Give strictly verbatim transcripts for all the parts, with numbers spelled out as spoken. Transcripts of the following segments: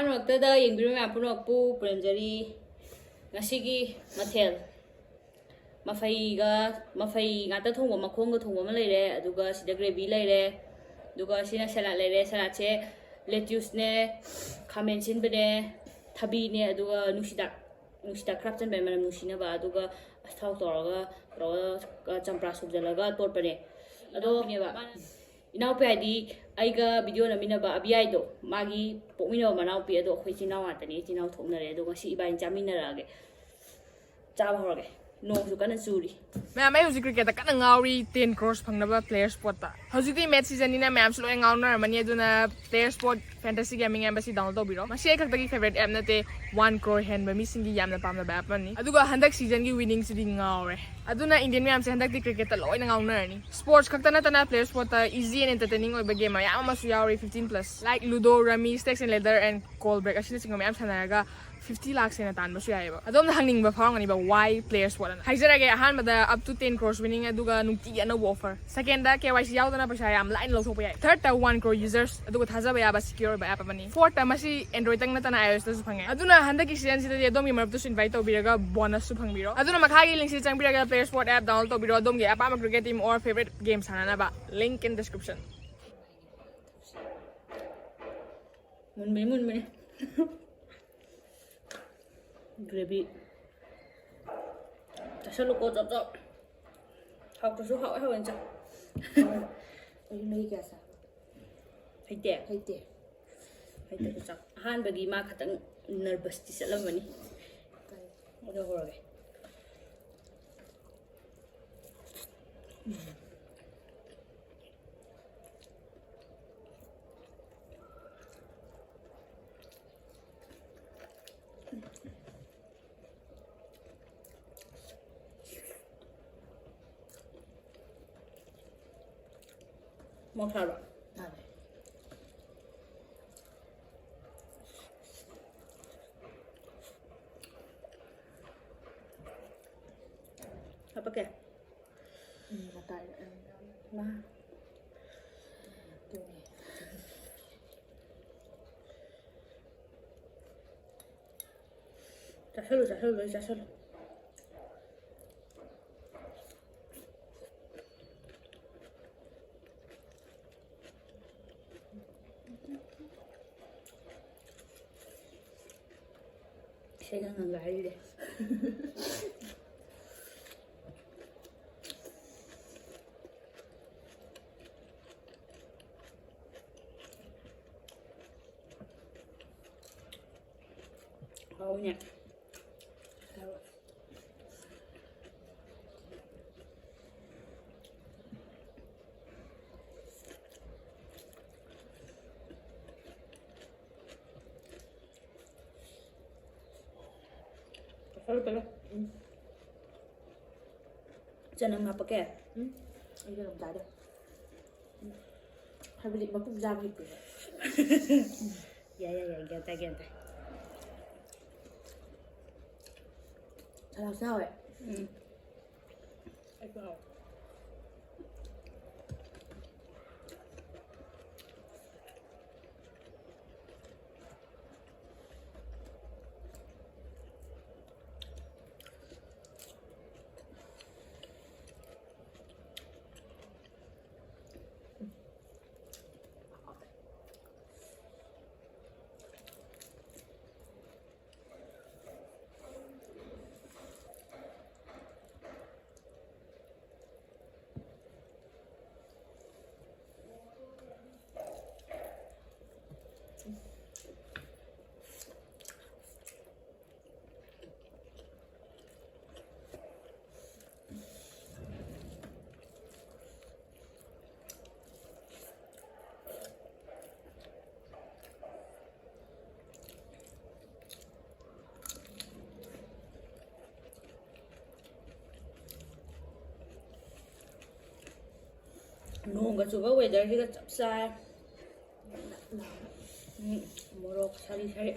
ꯃꯔꯛꯇꯗ ꯌꯦꯡꯕꯤꯔꯤꯕ ꯃꯌꯥꯝ ꯄꯨꯝꯅꯃꯛꯄꯨ ꯄꯨꯔꯦꯝꯖꯔꯤ꯫ ꯉꯁꯤꯒꯤ ꯃꯊꯦꯜ, ꯃꯐꯩꯒ, ꯃꯐꯩ ꯉꯥꯛꯇ ꯊꯣꯡꯕ, ꯃꯈꯣꯡꯒ ꯊꯣꯡꯕ ꯑꯃ ꯂꯩꯔꯦ, ꯑꯗꯨꯒ ꯁꯤꯗ ꯒ꯭ꯔꯦꯚꯤ ꯂꯩꯔꯦ, ꯑꯗꯨꯒ ꯁꯤꯅ ꯁꯂꯥꯗ ꯂꯩꯔꯦ꯫ ꯁꯂꯥꯗꯁꯦ ꯂꯦꯇ꯭ꯌꯨꯁꯅꯦ, ꯈꯥꯃꯦꯟ ꯑꯁꯤꯟꯕꯅꯦ, ꯊꯕꯤꯅꯦ, ꯑꯗꯨꯒ ꯅꯨꯡꯁꯤꯗꯥꯛ, ꯅꯨꯡꯁꯤꯗꯥꯛ ꯈꯔ ꯍꯥꯞꯆꯤꯟꯕ, ꯃꯅꯝ ꯅꯨꯡꯁꯤꯅꯕ, ꯑꯗꯨꯒ ꯊꯥꯎ ꯇꯧꯔꯒ, ꯇꯧꯔꯒ ꯆꯝꯄ꯭ꯔꯥ ꯁꯨꯝꯖꯤꯜꯂꯒ ꯇꯣꯠꯄꯅꯦ꯫ ꯑꯗꯣ ꯏꯅꯥꯎꯄꯤꯅꯦꯕ꯫ ꯏꯅꯥꯎꯄꯤ ꯍꯥꯏꯗꯤ ꯑꯩꯒ ꯚꯤꯗꯤꯑꯣ ꯅꯝꯃꯤꯟꯅꯕ ꯑꯕꯤꯌꯥꯏꯗꯣ, ꯃꯥꯒꯤ ꯄꯣꯛꯃꯤꯟꯅꯕ ꯃꯅꯥꯎꯄꯤ꯫ ꯑꯗꯣ ꯑꯩꯈꯣꯏ ꯏꯆꯤꯟ ꯏꯅꯥꯎ ꯉꯥꯛꯇꯅꯤ, ꯏꯆꯤꯟ ꯏꯅꯥꯎ ꯊꯣꯛꯅꯔꯦ꯫ ꯑꯗꯣ ꯉꯁꯤ ꯏꯕꯥꯅꯤ ꯆꯥꯃꯤꯟꯅꯔꯛꯑꯒꯦ꯫ ꯆꯥꯕ ꯍꯧꯔꯒꯦ꯫ ꯅꯣꯡꯁꯨ ꯀꯟꯅ ꯆꯨꯔꯤ꯫ ꯃꯌꯥꯝ, ꯑꯩ ꯍꯧꯖꯤꯛ ꯀ꯭ꯔꯤꯀꯦꯠꯇ ꯀꯟꯅ ꯉꯥꯎꯔꯤ, ꯇꯦꯟ ꯀ꯭ꯔꯣꯔꯁ ꯐꯪꯅꯕ ꯄ꯭ꯂꯦꯌꯔ ꯁ꯭ꯄꯣꯠꯇ꯫ ꯍꯧꯖꯤꯛꯇꯤ ꯃꯦꯠꯆ ꯁꯤꯖꯟꯅꯤꯅ ꯃꯌꯥꯝꯁꯨ ꯂꯣꯏ ꯉꯥꯎꯅꯔꯝꯃꯅꯤ, ꯑꯗꯨꯅ player spot fantasy gaming app ꯑꯁꯤ ꯗꯥꯎꯟꯂꯣꯗ ꯇꯧꯕꯤꯔꯣ꯫ ꯃꯁꯤ ꯑꯩ ꯈꯛꯇꯒꯤ ꯐꯦꯕꯔꯦꯠ ꯑꯦꯞ ꯅꯠꯇꯦ, ꯋꯥꯟ ꯀ꯭ꯔꯣꯔ ꯍꯦꯟꯕ ꯃꯤꯁꯤꯡꯒꯤ ꯌꯥꯝꯅ ꯄꯥꯝꯅꯕ ꯑꯦꯞ ꯑꯃꯅꯤ꯫ ꯑꯗꯨꯒ ꯍꯟꯗꯛ ꯁꯤꯖꯟꯒꯤ ꯋꯤꯅꯤꯡꯁꯤꯗꯤ ꯉꯥꯎꯔꯦ꯫ ꯑꯗꯨꯅ ꯏꯟꯗꯤꯌꯟ ꯃꯌꯥꯝꯁꯦ ꯍꯟꯗꯛꯇꯤ ꯀ꯭ꯔꯤꯀꯦꯠꯇ ꯂꯣꯏꯅ ꯉꯥꯎꯅꯔꯅꯤ꯫ ꯁ꯭ꯄꯣꯔꯠꯁ ꯈꯛꯇ ꯅꯠꯇꯅ ꯄ꯭ꯂꯦꯌꯔ ꯁ꯭ꯄꯣꯠꯇ ꯏꯖꯤ ꯑꯦꯟ ꯑꯦꯟꯇꯔꯇꯦꯅꯤꯡ ꯑꯣꯏꯕ ꯒꯦꯝ ꯃꯌꯥꯝ ꯑꯃꯁꯨ ꯌꯥꯎꯔꯤ, fifteen plus, like ludo, rummy, snakes and ladder and call break ꯑꯁꯤꯅꯆꯤꯡꯕ ꯃꯌꯥꯝ ꯁꯥꯟꯅꯔꯒ ꯐꯤꯐꯇꯤ ꯂꯥꯛꯁ ꯍꯦꯟꯅ ꯇꯥꯟꯕꯁꯨ ꯌꯥꯏꯑꯕ꯫ ꯑꯗꯣꯝꯅ ꯍꯪꯅꯤꯡꯕ ꯐꯥꯎꯔꯝꯒꯅꯤꯕ, why player sport ꯑꯅ? ꯍꯥꯏꯖꯔꯒꯦ, ꯑꯍꯥꯟꯕꯗ up to ten crores winning, ꯑꯗꯨꯒ ꯅꯨꯡꯇꯤꯒꯤ ꯑꯅꯧꯕ offer꯫ Second ꯗ K Y C ꯌꯥꯎꯗꯅ ꯄꯩꯁꯥ ꯌꯥꯝ ꯂꯥꯏꯅ ꯂꯧꯊꯣꯛꯄ ꯌꯥꯏ꯫ Third ꯇ one crore users, ꯑꯗꯨꯒ ꯊꯥꯖꯕ ꯌꯥꯕ secure ꯑꯣꯏꯕ app ꯑꯃꯅꯤ꯫ Fourth ꯇ ꯃꯁꯤ Android ꯇꯪ ꯅꯠꯇꯅ I O S ꯇꯁꯨ ꯐꯪꯉꯦ꯫ ꯑꯗꯨꯅ ꯍꯟꯗꯛꯀꯤ season ꯁꯤꯗꯗꯤ ꯑꯗꯣꯝꯒꯤ ꯃꯔꯨꯞꯇꯁꯨ invite ꯇꯧꯕꯤꯔꯒ bonus ꯁꯨ ꯐꯪꯕꯤꯔꯣ꯫ ꯑꯗꯨꯅ ꯃꯈꯥꯒꯤ link ꯁꯤꯗ ꯆꯪꯕꯤꯔꯒ player sport app download ꯇꯧꯕꯤꯔꯣ, ꯑꯗꯣꯝꯒꯤ ꯑꯄꯥꯝꯕ cricket team or favorite game ꯁꯥꯟꯅꯅꯕ꯫ Link in description꯫ ꯃꯨꯟꯕꯅꯤ, ꯃꯨꯟꯕꯅꯤ꯫ ꯒ꯭ꯔꯦꯚꯤ꯫ ꯆꯥꯁꯜꯂꯨꯀꯣ, ꯆꯞ ꯆꯞ꯫ ꯍꯥꯎꯇ꯭ꯔꯁꯨ ꯍꯥꯎꯋꯦ, ꯍꯥꯎꯋꯦꯅ ꯆꯥ꯫ ꯑꯩ ꯃꯍꯤ ꯀꯌꯥ ꯆꯥ? ꯍꯩꯇꯦ? ꯍꯩꯇꯦ꯫ ꯍꯩꯇꯕ ꯆꯥ꯫ ꯑꯍꯥꯟꯕꯒꯤ ꯃꯥ ꯈꯇꯪ ꯅꯔꯚꯁꯇꯤ ꯆꯠꯂꯝꯃꯅꯤ꯫ ꯀꯔꯤ? ꯑꯗꯣ ꯍꯧꯔꯒꯦ꯫ ꯃꯣꯔꯣꯛ ꯁꯥꯕ꯭ꯔꯣ? ꯁꯥꯗꯦ꯫ ꯍꯥꯄꯛꯀꯦ? ꯎꯝ, ꯃꯇꯥꯏꯗ, ꯎꯝ꯫ ꯃꯥ꯫ ꯑꯗꯨꯅꯦ꯫ ꯆꯥꯁꯜꯂꯨ, ꯆꯥꯁꯜꯂꯨ, ꯂꯣꯏ ꯆꯥꯁꯜꯂꯨ꯫ ꯏꯁꯩꯒ ꯉꯪꯒ ꯍꯥꯏꯔꯤꯁꯦ꯫ ꯍꯥꯎꯅꯦ꯫ ꯆꯠꯂꯣ, ꯆꯠꯂꯣ꯫ ꯎꯝ꯫ ꯆꯅꯝ ꯍꯥꯞꯄꯛꯀꯦ? ꯎꯝ꯫ ꯑꯩ ꯆꯅꯝ ꯆꯥꯗꯦ꯫ ꯎꯝ꯫ ꯍꯥꯏꯕꯗꯤ ꯃꯀꯨ ꯆꯥꯕ ꯍꯩꯇꯦꯕ꯫ ꯌꯥꯏ, ꯌꯥꯏ, ꯌꯥꯏ꯫ ꯒ꯭ꯌꯥꯟ ꯇꯥꯏ, ꯒ꯭ꯌꯥꯟ ꯇꯥꯏ꯫ ꯁꯂꯥꯛꯁꯨ ꯍꯥꯎꯋꯦ꯫ ꯎꯝ꯫ ꯑꯩꯁꯨ ꯍꯥꯎꯋꯦ꯫ ꯅꯣꯡꯒ ꯆꯨꯕ weatherꯁꯤꯒ ꯆꯞ ꯆꯥꯏ꯫ ꯎꯝ, ꯃꯣꯔꯣꯛ ꯁꯥꯔꯤ ꯁꯥꯔꯤ꯫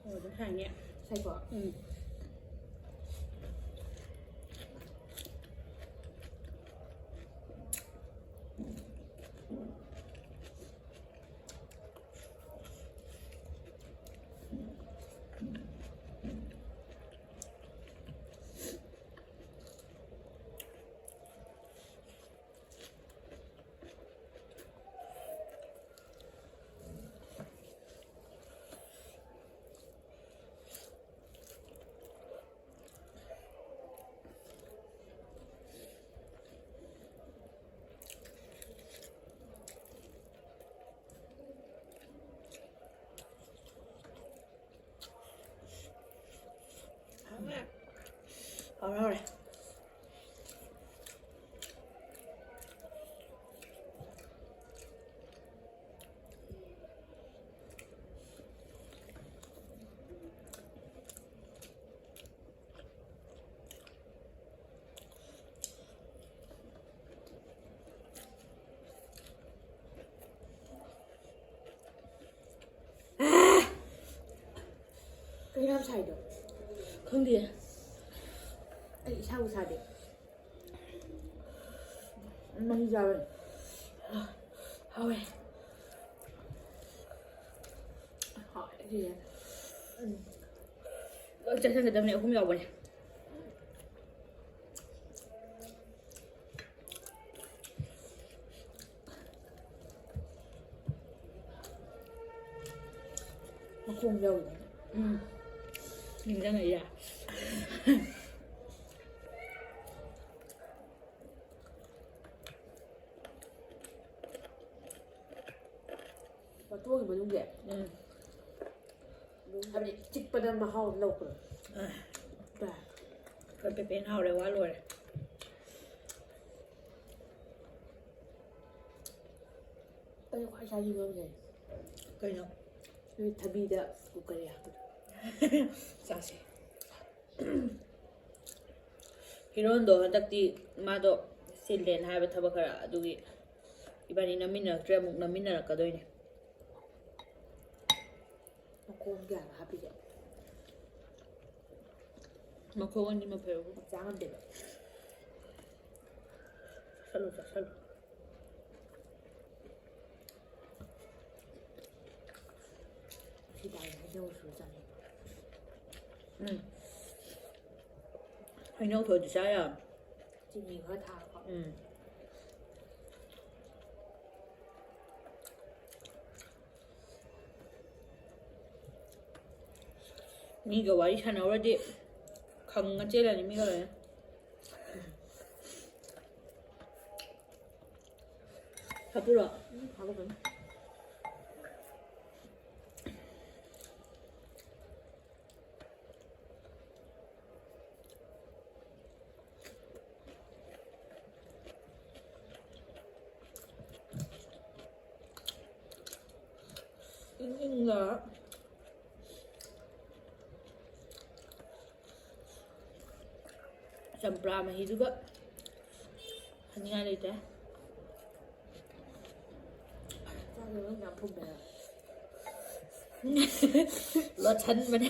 ꯑꯣ, ꯑꯗꯨꯝ ꯁꯥꯏꯅꯦ꯫ ꯁꯥꯏꯀꯣ? ꯎꯝ꯫ ꯍꯥꯎꯔꯦ, ꯍꯥꯎꯔꯦ꯫ ꯀꯩꯅꯣ ꯌꯥꯝ ꯁꯥꯏꯗꯣ? ꯈꯪꯗꯦ꯫ ꯑꯩ ꯏꯁꯥꯕꯨ ꯁꯥꯗꯦ꯫ ꯃꯍꯤ ꯆꯥꯕꯅꯤ꯫ ꯍꯥꯎꯋꯦ꯫ ꯍꯥꯎꯋꯦ, ꯁꯤꯁꯦ꯫ ꯎꯝ꯫ ꯂꯣꯏ ꯆꯥꯁꯤꯟꯒꯗꯕꯅꯦ, ꯑꯍꯨꯝ ꯌꯥꯎꯕꯅꯦ꯫ ꯃꯈꯣꯡ ꯌꯥꯎꯔꯤꯕꯅꯦ꯫ ꯎꯝ꯫ ꯅꯤꯡꯁꯤꯡꯉꯛꯏꯔꯥ? ꯃꯇꯣꯒꯤ ꯃꯅꯨꯡꯒꯤ? ꯎꯝ꯫ ꯍꯥꯏꯕꯗꯤ ꯆꯤꯛꯄꯗ ꯃꯍꯥꯎ ꯂꯧꯕꯗꯣ꯫ ꯑ꯫ ꯇꯥꯏ꯫ ꯈꯔ ꯄꯦꯄꯦꯅ ꯍꯥꯎꯔꯦ, ꯋꯥ ꯂꯣꯏꯔꯦ꯫ ꯑꯩ ꯈ꯭ꯋꯥꯏ ꯆꯥꯅꯤꯡꯕ ꯑꯃ ꯂꯩ꯫ ꯀꯩꯅꯣ? ꯅꯣꯏ ꯊꯕꯤꯗ ꯀꯨꯀꯔ ꯍꯥꯞꯄꯗꯣ꯫ ꯆꯥꯁꯦ꯫ ꯍꯤꯔꯣꯟꯗꯣ ꯍꯟꯗꯛꯇꯤ ꯃꯥꯗꯣ ꯆꯤꯜꯂꯦꯅ ꯍꯥꯏꯕ ꯊꯕꯛ ꯈꯔ, ꯑꯗꯨꯒꯤ ꯏꯕꯥꯅꯤ ꯅꯝꯃꯤꯟꯅꯔꯛꯇ꯭ꯔꯦ, ꯑꯃꯨꯛ ꯅꯝꯃꯤꯟꯅꯔꯛꯀꯗꯣꯏꯅꯦ꯫ ꯃꯈꯣꯡ ꯀꯌꯥꯅꯣ ꯍꯥꯞꯄꯤꯁꯦ? ꯃꯈꯣꯡ ꯑꯅꯤꯃꯛ ꯐꯩ꯫ ꯆꯥ ꯉꯝꯗꯦꯕ꯫ ꯆꯥꯁꯜꯂꯨ, ꯆꯥꯁꯜꯂꯨ꯫ ꯁꯤ ꯇꯥꯏ, ꯍꯩꯅꯧꯁꯨ ꯆꯥꯅꯤꯡꯉꯤ꯫ ꯎꯝ꯫ ꯍꯩꯅꯧ ꯊꯣꯏꯗꯤ ꯆꯥ ꯌꯥꯕꯅꯤ꯫ ꯆꯤꯅꯤ ꯈꯔ ꯊꯥꯛꯄ꯫ ꯎꯝ꯫ ꯃꯤꯒ ꯋꯥꯔꯤ ꯁꯥꯟꯅꯧꯔꯗꯤ ꯈꯪꯉ ꯆꯦꯜꯂꯅꯤ ꯃꯤꯒ ꯂꯣꯏꯅ꯫ ꯍꯥꯞꯄꯨꯔꯣ? ꯎꯝ, ꯍꯥꯞꯄꯛꯀꯅꯨ꯫ ꯑꯗꯨꯒ ꯆꯝꯄ꯭ꯔꯥ ꯃꯍꯤꯗꯨꯒ ꯍꯥꯏꯅꯤꯡꯉꯥꯏ ꯂꯩꯇꯦ꯫ ꯆꯥꯛ ꯂꯣꯏ ꯌꯥꯝ ꯐꯨꯝꯃꯦ꯫ ꯂꯣꯠꯁꯟꯕꯅꯦ꯫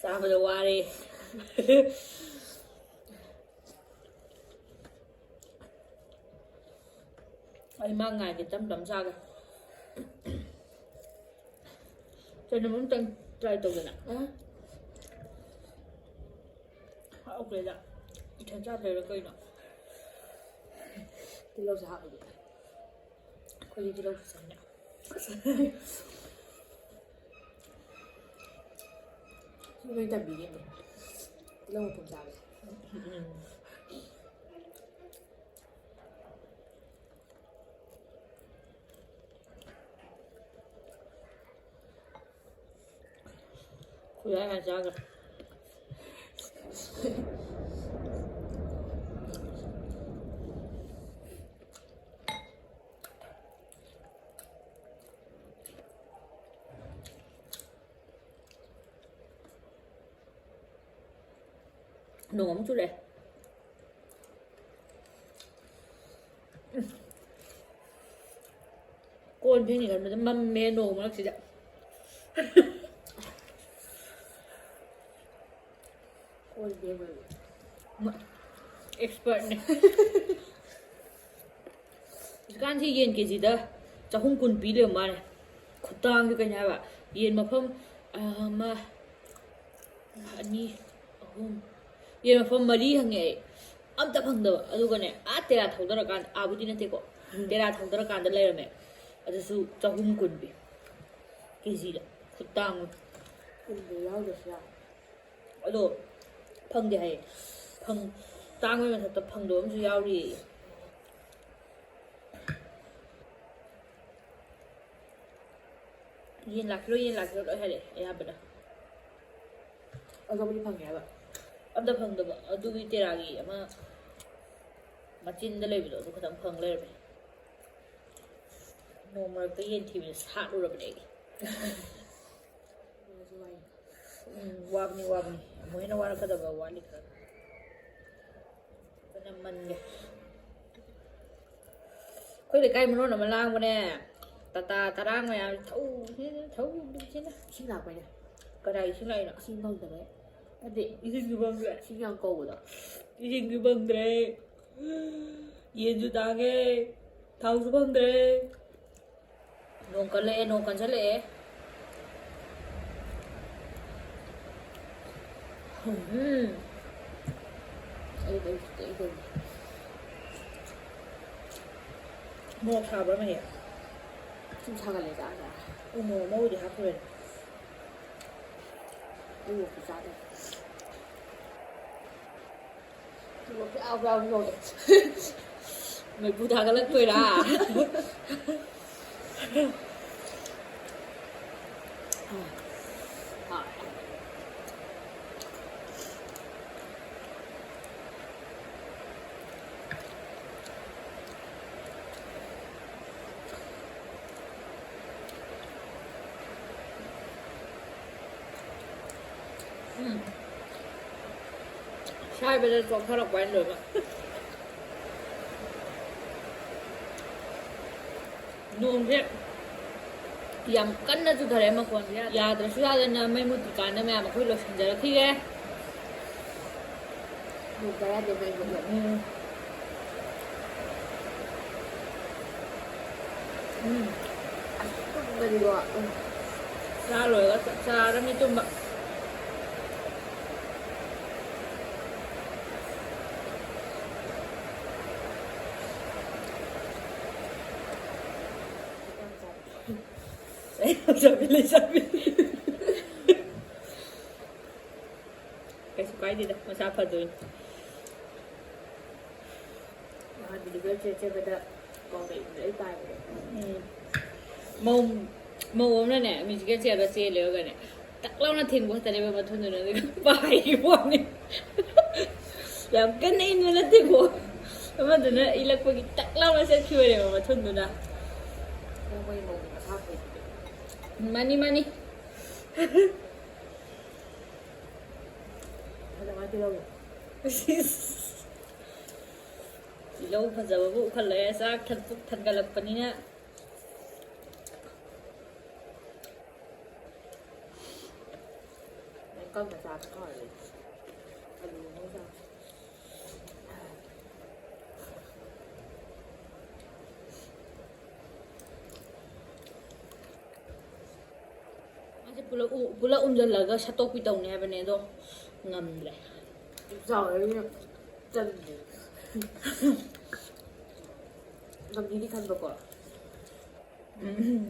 ꯆꯥꯕꯗ ꯋꯥꯔꯦ꯫ ꯑꯩ ꯃꯥ ꯉꯥꯏꯒꯦ, ꯇꯞ ꯇꯞ ꯆꯥꯒꯦ꯫ ꯆꯅꯝ ꯑꯝꯇꯪ try ꯇꯧꯗꯅ꯫ ꯑ? ꯍꯥꯎꯈ꯭ꯔꯦꯗ꯫ ꯏꯊꯟ ꯆꯥꯗꯣꯏꯔꯥ ꯀꯩꯅꯣ? ꯇꯤꯜꯍꯧꯁꯦ ꯍꯥꯞꯄꯗꯤ꯫ ꯑꯩꯈꯣꯏꯗꯤ ꯇꯤꯜꯍꯧꯁꯨ ꯆꯥꯅꯤꯡꯉꯦ꯫ ꯁꯤ ꯂꯣꯏ ꯇꯝꯕꯤꯔꯤꯅꯦ꯫ ꯇꯤꯜꯍꯧ ꯃꯄꯨꯝ ꯆꯥꯕꯁꯦ꯫ ꯎꯝ꯫ ꯈꯨꯌꯥ ꯌꯥ ꯆꯥꯒ꯭ꯔꯦ꯫ ꯅꯣꯡ ꯑꯃꯨꯛ ꯆꯨꯔꯛꯑꯦ꯫ ꯀꯣꯟ ꯐꯦꯡꯅꯤ ꯈꯟꯕꯗ ꯃꯝꯃꯦ ꯅꯣꯡ ꯃꯔꯛꯁꯤꯗ꯫ ꯀꯣꯟ ꯐꯦꯡꯕꯒꯤ꯫ ꯃ-, expertꯅꯦ꯫ ꯍꯧꯖꯤꯛꯀꯥꯟꯁꯤ ꯌꯦꯟ ꯀꯦꯖꯤꯗ ꯆꯍꯨꯝ ꯀꯨꯟ ꯄꯤ ꯂꯩꯔꯝ ꯃꯥꯜꯂꯦ꯫ ꯈꯨꯇꯥꯡꯗꯤ ꯀꯩꯅꯣ ꯍꯥꯏꯕ, ꯌꯦꯟ ꯃꯐꯝ ꯑꯃ, ꯑꯅꯤ, ꯑꯍꯨꯝ, ꯌꯦꯟ ꯃꯐꯝ ꯃꯔꯤ ꯍꯪꯉꯦ ꯑꯩ, ꯑꯝꯇ ꯐꯪꯗꯕ꯫ ꯑꯗꯨꯒꯅꯦ, ꯑꯥ ꯇꯦꯔꯥ ꯊꯧꯗꯔꯀꯥꯟꯗ, ꯑꯥꯕꯨꯗꯤ ꯅꯠꯇꯦꯀꯣ, ꯇꯦꯔꯥ ꯊꯧꯗꯔꯀꯥꯟꯗ ꯂꯩꯔꯝꯃꯦ꯫ ꯑꯗꯨꯁꯨ ꯆꯍꯨꯝ ꯀꯨꯟ ꯄꯤ ꯀꯦꯖꯤꯗ꯫ ꯈꯨꯇꯥꯡ ꯑꯃ꯫ ꯀꯨꯟꯗꯣ ꯌꯥꯎꯗ꯭ꯔꯁꯨ ꯌꯥꯔꯦ꯫ ꯑꯗꯣ ꯐꯪꯗꯦ ꯍꯥꯏꯌꯦ꯫ ꯐꯪ-, ꯇꯥꯡꯕꯩ ꯃꯊꯛꯇ ꯐꯪꯗꯕ ꯑꯃꯁꯨ ꯌꯥꯎꯔꯤꯌꯦ꯫ ꯌꯦꯟ ꯂꯥꯛꯈꯤꯔꯣꯏ, ꯌꯦꯟ ꯂꯥꯛꯈꯤꯔꯣꯏ ꯂꯣꯏ ꯍꯥꯏꯔꯛꯑꯦ ꯑꯌꯥꯝꯕꯅ꯫ ꯑꯇꯣꯞꯄꯗꯤ ꯐꯪꯉꯦ ꯍꯥꯏꯕ? ꯑꯝꯇ ꯐꯪꯗꯕ꯫ ꯑꯗꯨꯒꯤ ꯇꯦꯔꯥꯒꯤ ꯑꯃ ꯃꯆꯤꯟꯗ ꯂꯩꯕꯗꯣ, ꯑꯗꯨ ꯈꯛꯇꯪ ꯐꯪ ꯂꯩꯔꯝꯃꯦ꯫ ꯅꯣꯡ ꯃꯔꯛꯇ ꯌꯦꯟ ꯊꯤꯕꯗ ꯁꯥꯠꯂꯨꯔꯕꯅꯦ ꯑꯩꯗꯤ꯫ ꯋꯥꯁꯨ ꯋꯥꯏ꯫ ꯎꯝ, ꯋꯥꯕꯅꯤ, ꯋꯥꯕꯅꯤ꯫ ꯑꯃꯨꯛ ꯍꯦꯟꯅ ꯋꯥꯔꯛꯀꯗꯕ ꯋꯥꯠꯂꯤ ꯈꯔ꯫ ꯃꯅꯝ ꯃꯟꯒꯦ꯫ ꯑꯩꯈꯣꯏ ꯂꯩꯀꯥꯏ ꯃꯔꯣꯟ ꯑꯃ ꯂꯥꯡꯕꯅꯦ꯫ ꯇꯥꯇꯥ ꯇꯔꯥꯡ ꯃꯌꯥꯝ ꯊꯧꯁꯤꯅ, ꯊꯧꯁꯤꯅ꯫ ꯏꯁꯤꯡ ꯂꯥꯛꯄꯩꯅꯦ꯫ ꯀꯗꯥꯏ ꯏꯁꯤꯡ ꯂꯥꯛꯏꯅꯣ? ꯏꯁꯤꯡ ꯐꯪꯗꯕꯩ꯫ ꯅꯠꯇꯦ, ꯏꯁꯤꯡꯁꯨ ꯐꯪꯗ꯭ꯔꯦ꯫ ꯏꯁꯤꯡ ꯌꯥꯝ ꯀꯧꯕꯗꯣ꯫ ꯏꯁꯤꯡꯁꯨ ꯐꯪꯗ꯭ꯔꯦ꯫ ꯌꯦꯟꯁꯨ ꯇꯥꯡꯉꯦ꯫ ꯊꯥꯎꯁꯨ ꯐꯪꯗ꯭ꯔꯦ꯫ ꯅꯣꯡ ꯀꯜꯂꯛꯑꯦ, ꯅꯣꯡ ꯀꯟꯁꯤꯜꯂꯛꯑꯦ꯫ ꯎꯝ꯫ ꯑꯩ, ꯑꯩ, ꯑꯩ, ꯑꯩ꯫ ꯃꯣꯔꯣꯛ ꯁꯥꯕ꯭ꯔꯥ, ꯃꯍꯤ? ꯁꯨꯝ ꯁꯥꯒꯠꯂꯦ, ꯆꯥ, ꯆꯥ꯫ ꯎ ꯃꯣꯔꯣꯛ ꯑꯃꯕꯨꯗꯤ ꯍꯥꯞꯈ꯭ꯔꯦ꯫ ꯎ ꯃꯣꯔꯣꯛꯁꯨ ꯆꯥꯗꯦ꯫ ꯃꯩꯐꯨ ꯊꯥꯒꯠꯂꯛꯇꯣꯏꯔꯥ? ꯎꯝ꯫ ꯁꯥꯏꯕꯗ ꯆꯣꯛꯊꯔꯛꯄ ꯍꯥꯏꯅ ꯂꯣꯏꯅ꯫ ꯅꯣꯡꯁꯦ ꯌꯥꯝ ꯀꯟꯅ ꯆꯨꯊꯔꯦ, ꯃꯈꯣꯟꯁꯦ ꯌꯥꯗ꯭ꯔꯦ꯫ ꯌꯥꯗ꯭ꯔꯁꯨ ꯌꯥꯗꯅ ꯃꯩ ꯃꯨꯠꯇ꯭ꯔꯤꯀꯥꯟꯗ ꯃꯌꯥꯝ ꯑꯩꯈꯣꯏ ꯂꯣꯏꯁꯤꯟꯖꯔꯛꯈꯤꯒꯦ꯫ ꯅꯣꯡ ꯀꯌꯥꯗꯦ ꯃꯩ ꯃꯨꯠꯂꯦ꯫ ꯎꯝ꯫ ꯎꯝ꯫ ꯑꯁ, ꯇꯨꯝꯕꯗꯤꯀꯣ, ꯎꯝ꯫ ꯆꯥ ꯂꯣꯏꯔꯒ ꯆꯞ ꯆꯥꯔꯅꯤ ꯇꯨꯝꯕ꯫ ꯂꯩꯁꯥꯕꯤ, ꯂꯩꯁꯥꯕꯤ꯫ ꯀꯩꯁꯨ ꯀꯥꯏꯗꯦꯗ, ꯃꯁꯥ ꯐꯗꯣꯏꯅꯤ꯫ ꯅꯍꯥꯟ ꯃꯦꯗꯤꯀꯦꯜ ꯆꯦꯛ ꯆꯠꯄꯗ ꯀꯥꯎꯔꯛꯏ, ꯂꯣꯏ ꯇꯥꯏꯕꯗꯣ꯫ ꯎꯝ꯫ ꯃꯧ, ꯃꯧ ꯑꯃꯅꯅꯦ, ꯃꯦꯗꯤꯀꯦꯜ ꯆꯦꯛꯇ ꯆꯦꯜꯂꯦꯒꯅꯦ, ꯇꯛ ꯂꯥꯎꯅ ꯊꯦꯡꯕ ꯈꯛꯇꯅꯦꯕ ꯃꯊꯨꯟꯗꯨꯅ, ꯑꯗꯨꯒ ꯄꯥꯏꯈꯤꯕ ꯋꯥꯅꯤ꯫ ꯌꯥꯝ ꯀꯟꯅ ꯏꯟꯕ ꯅꯠꯇꯦꯀꯣ, ꯑꯃꯗꯨꯅ ꯏꯜꯂꯛꯄꯒꯤ ꯇꯛ ꯂꯥꯎꯅ ꯆꯠꯈꯤꯕꯅꯦꯕ ꯃꯊꯨꯟꯗꯨꯅ꯫ ꯃꯥꯅꯤ, ꯃꯥꯅꯤ꯫ ꯇꯤꯜꯍꯧ ꯐꯖꯕꯕꯨ ꯎꯈꯠꯂꯛꯑꯦ, ꯆꯥꯛ ꯊꯟ-, ꯄꯨꯛ ꯊꯟꯒꯠꯂꯛꯄꯅꯤꯅ꯫ ꯀꯪꯅ ꯆꯥꯕ ꯍꯥꯎꯔꯦ꯫ ꯑꯂꯨ ꯑꯃ ꯆꯥ꯫ ꯃꯥꯁꯦ ꯄꯨꯂꯞ ꯎ-, ꯄꯨꯂꯞ ꯎꯝꯖꯜꯂꯒ ꯁꯠꯇꯣꯛꯄꯤ ꯇꯧꯅꯤ ꯍꯥꯏꯕꯅꯦ, ꯑꯗꯣ ꯉꯝꯗ꯭ꯔꯦ꯫ ꯆꯥꯎꯔꯦ, ꯑꯗꯨꯅ ꯆꯟꯗ꯭ꯔꯦ꯫ ꯉꯝꯅꯤꯗꯤ ꯈꯟꯕꯀꯣ꯫ ꯎꯝ꯫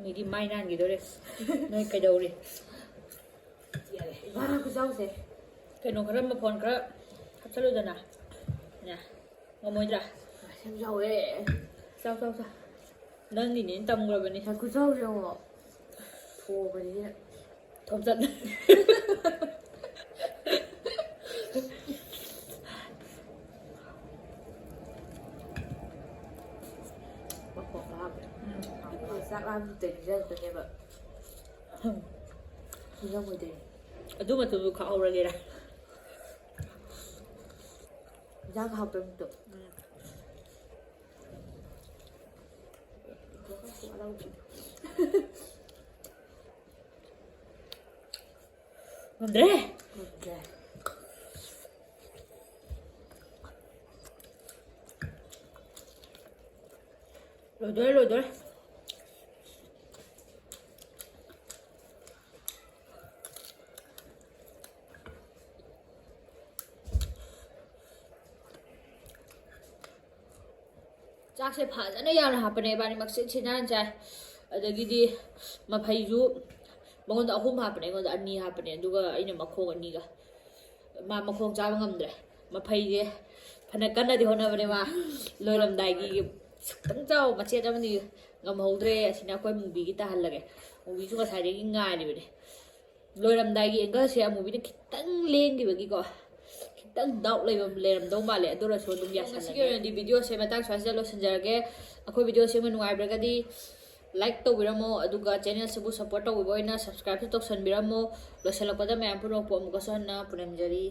ꯃꯤꯗꯤ ꯃꯥꯏ ꯅꯥꯟꯈꯤꯗꯣꯔꯦ꯫ ꯅꯣꯏ ꯀꯩꯗꯧꯔꯤ? ꯌꯥꯔꯦ꯫ ꯏꯃꯥꯅ ꯈꯨꯆꯥꯎꯁꯦ꯫ ꯀꯩꯅꯣ ꯈꯔ, ꯃꯐꯣꯟ ꯈꯔ ꯍꯥꯞꯆꯜꯂꯨꯗꯅ꯫ ꯅꯦ꯫ ꯉꯝꯃꯣꯏꯗ꯭ꯔꯥ? ꯁꯦꯝ ꯆꯥꯎꯋꯦ꯫ ꯆꯥꯎ, ꯆꯥꯎ, ꯆꯥꯎ꯫ ꯅꯪꯒꯤꯅꯦꯅ ꯇꯝꯈ꯭ꯔꯕꯅꯤ꯫ ꯉꯥꯏꯈꯣ, ꯆꯥꯎꯁꯦ ꯑꯃꯨꯛ꯫ ꯊꯣꯡꯕꯅꯤꯅ꯫ ꯊꯣꯝꯆꯠ꯫ ꯃꯈꯣꯡ ꯍꯥꯞꯄꯦ꯫ ꯎꯝ꯫ ꯆꯥꯛ ꯂꯥꯝꯗ꯭ꯔꯗꯤ ꯆꯠꯇꯣꯏꯅꯦꯕ꯫ ꯎꯝ꯫ ꯅꯤꯡꯉꯝꯃꯣꯏꯗꯣꯏꯅꯦ꯫ ꯑꯗꯨ ꯃꯇꯨꯡꯗꯨ ꯈꯥꯛꯍꯧꯔꯒꯦꯔꯥ? ꯏꯟꯖꯥꯡ ꯍꯥꯎꯇꯕꯗꯣ꯫ ꯎꯝ꯫ ꯉꯝꯗ꯭ꯔꯦ꯫ ꯉꯝꯗ꯭ꯔꯦ꯫ ꯂꯣꯏꯗꯣꯔꯦ, ꯂꯣꯏꯗꯣꯔꯦ꯫ ꯆꯥꯛꯁꯦ ꯐꯖꯅ ꯌꯥꯝꯅ ꯍꯥꯞꯄꯅꯦ, ꯏꯕꯥꯅꯤꯃꯛ ꯁꯤꯠ ꯁꯤꯠ ꯅꯥꯟ ꯆꯥꯏ꯫ ꯑꯗꯒꯤꯗꯤ ꯃꯐꯩꯁꯨ ꯃꯉꯣꯟꯗ ꯑꯍꯨꯝ ꯍꯥꯞꯄꯅꯦ, ꯑꯩꯉꯣꯟꯗ ꯑꯅꯤ ꯍꯥꯞꯄꯅꯦ, ꯑꯗꯨꯒ ꯑꯩꯅ ꯃꯈꯣꯡ ꯑꯅꯤꯒ꯫ ꯃꯥ ꯃꯈꯣꯡ ꯆꯥꯕ ꯉꯝꯗ꯭ꯔꯦ, ꯃꯐꯩꯁꯦ ꯐꯅ ꯀꯟꯅꯗꯤ ꯍꯣꯠꯅꯕꯅꯦ ꯃꯥ꯫ ꯂꯣꯏꯔꯝꯗꯥꯏꯒꯤ ꯈꯤꯇꯪ ꯆꯥꯎꯕ ꯃꯆꯦꯠ ꯑꯃꯅꯤ ꯉꯝꯍꯧꯗ꯭ꯔꯦ꯫ ꯑꯁꯤꯅ ꯑꯩꯈꯣꯏ ꯃꯨꯕꯤꯒꯤ ꯇꯥꯍꯜꯂꯒꯦ꯫ ꯃꯨꯕꯤꯁꯨ ꯉꯁꯥꯏꯗꯒꯤ ꯉꯥꯏꯔꯤꯕꯅꯦ꯫ ꯂꯣꯏꯔꯝꯗꯥꯏꯒꯤ angle ꯁꯦ ꯑꯃꯨꯕꯤꯅ ꯈꯤꯇꯪ ꯂꯦꯡꯈꯤꯕꯒꯤꯀꯣ, ꯈꯤꯇꯪ doubt ꯂꯩꯕ ꯂꯩꯔꯝꯗꯧ ꯃꯥꯜꯂꯦ꯫ ꯑꯗꯨ ꯑꯣꯏꯔꯁꯨ ꯑꯗꯨꯝ ꯉꯁꯤꯒꯤ ꯌꯥꯁꯜꯂꯒꯦ꯫ ꯑꯣꯏꯅꯗꯤ video ꯁꯦ ꯃꯇꯥꯡ ꯁ꯭ꯋꯥꯏꯁꯤꯗ ꯂꯣꯏꯁꯤꯟꯖꯔꯒꯦ꯫ ꯑꯩꯈꯣꯏ video ꯁꯦꯝꯕ ꯅꯨꯡꯉꯥꯏꯕꯤꯔꯒꯗꯤ like ꯇꯧꯕꯤꯔꯝꯃꯣ, ꯑꯗꯨꯒ channel ꯁꯤꯕꯨ support ꯇꯧꯕꯤꯕ ꯑꯣꯏꯅ subscribe ꯁꯨ ꯇꯧꯁꯟꯕꯤꯔꯝꯃꯣ꯫ ꯂꯣꯏꯁꯤꯜꯂꯛꯄꯗ ꯃꯌꯥꯝ ꯄꯨꯝꯅꯃꯛꯄꯨ ꯑꯃꯨꯛꯀꯁꯨ ꯍꯟꯅ ꯄꯨꯅꯦꯝꯖꯔꯤ꯫